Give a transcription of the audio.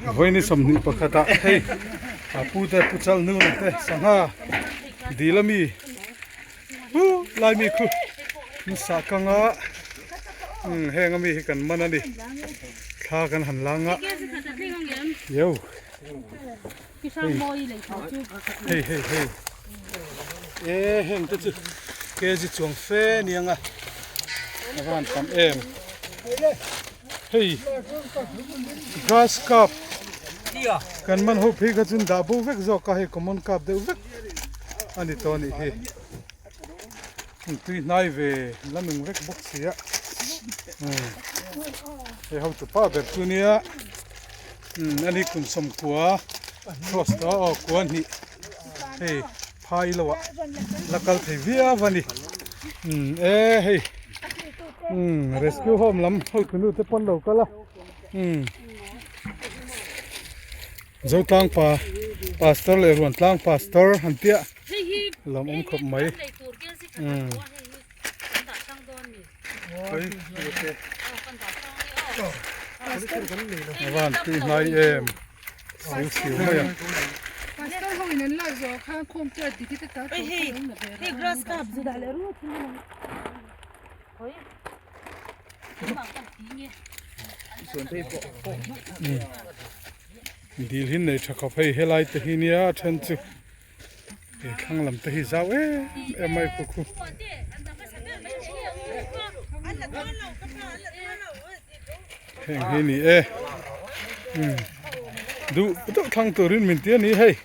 Vawiin 21 ah hei a pu te pu chal nu te sangha dil ami huh lai mi khu an sah kang a umm heng ami hi kan man a ni thla kan han lang a yo hei hei hei e heng te chu kg chuang fe aniang a a van tam em. Hei grass carp kan man ho phei kha chuan dah bo vek zawk a hei common carp deuh vek a ni tawh a nih hi tui hnai ve la nung vek bawk si a hei hotu pa ber chu nia a ni kum sawmkua cross tawh a aw kua hnih hei phai lo ah la kal thei viau a ni e hei. Umm rescue home lam hotu nu te pawn lo kal a umm Zotlang pa pastor leh Ruantlang pastor han piah lawm awm khawp mai umm a van tui hnai em siu siu mai a. Dil hi nei tha khawp hei helai te hi nia a then chu he thlang lam te hi zau em em mai khu khu. Heng hi ni e duh duh thlang turin min ti a ni hei.